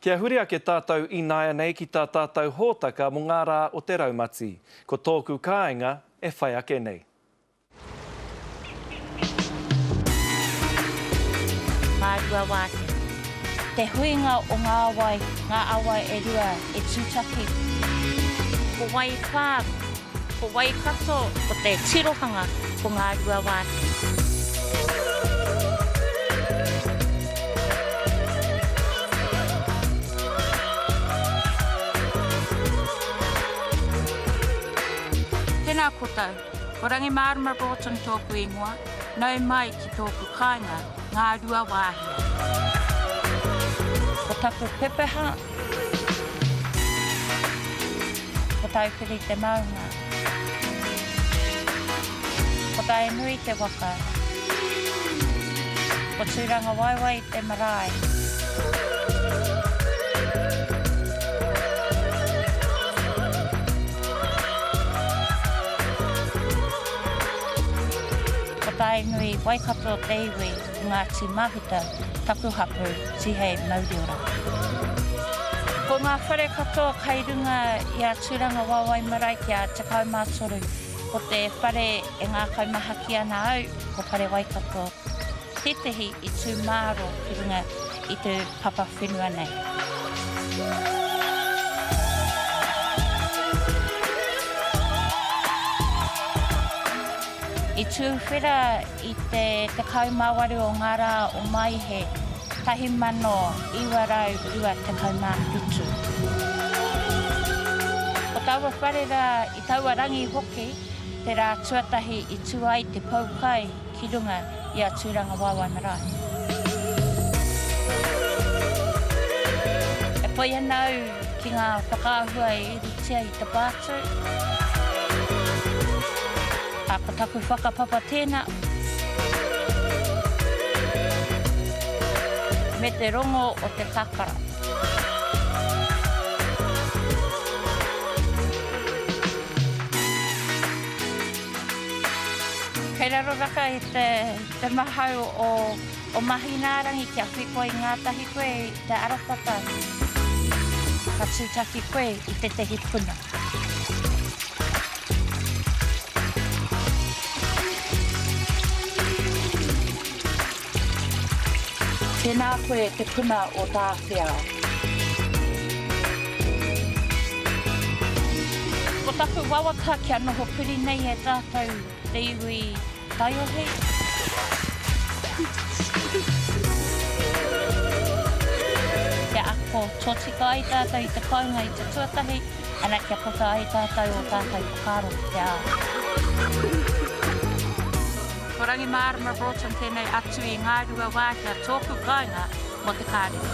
Kia huri ake tātou ināianei ki tā tātou hōtaka mō ngā rā o te raumati. Ko Tōku Kāinga e whai ake nei. Ngāruawāhia. Te huinga o ngā wai, ngā awa e rua e tūtaki. Ko Waipā, ko Waikato, ko te tirohanga ko Ngāruawāhia. Tēnā koutou. Ko Rangimārama Broughton tōku ingoa, nau mai ki tōku kāinga, Ngāruawāhia. Ko taku pepeha, ko Taupiri te maunga. Ko Tainui te waka. Ko Tūrangawaewae te marae. Ko Tainui, Waikato te iwi, ko Ngāti Mahuta taku hapū, Tihei Mauriora. Ko ngā whare katoa kai runga i a Tūrangawaewae Marae kia 13, ko te whare e ngākau mahaki ana au, ko Whare Waikato tētehi i tū māro ki runga i te papa whenua nei. I tūwhera i te 18 o ngā rā o Maehe 1927. Ko taua whare rā i taua rangi hoki te rā tuatahi i tū ai te poukai ki runga i a Tūrangawaewae Marae. E pai ana au ki ngā whakaahua i urutia i te pātū. Ā, ko taku whakapapa tēnā. Me te rongo o te kakara. Kei raro raka i te, te mahau o, o Mahinaarangi kia whikoi ngātahi koe i te arawhata. Ka tūtaki koe i tētehi puna. Tēnā koe te puna o Tāwhiao. Ko taku wawata kia noho piri nei e tātou te iwi taiohi. Kia ako tōtika ai tātou i te paunga i te tuatahi, ana kia puta ai tātou o tātou whakaaro ki te ao. Ko Rangimārama Broughton tēnei atu i Ngāruawāhia tōku kāinga mō te Kārere.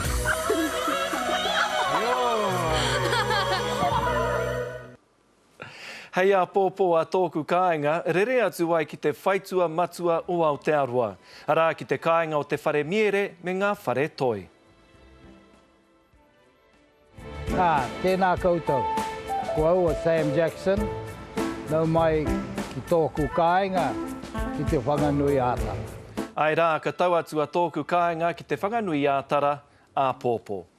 Hei āpōpō a Tōku Kāinga, rere atu ai ki te whaitua matua o Aotearoa, arā ki te kāinga o te whare miere me ngā whare toi. Ā, tēnā koutou. Ko au a Sam Jackson, nau mai ki tōku kāinga, ki Te Whanganui-ā-Tara. Āe rā, ka tau atu a Tōku Kāinga ki Te Whanganui-ā-Tara āpōpō.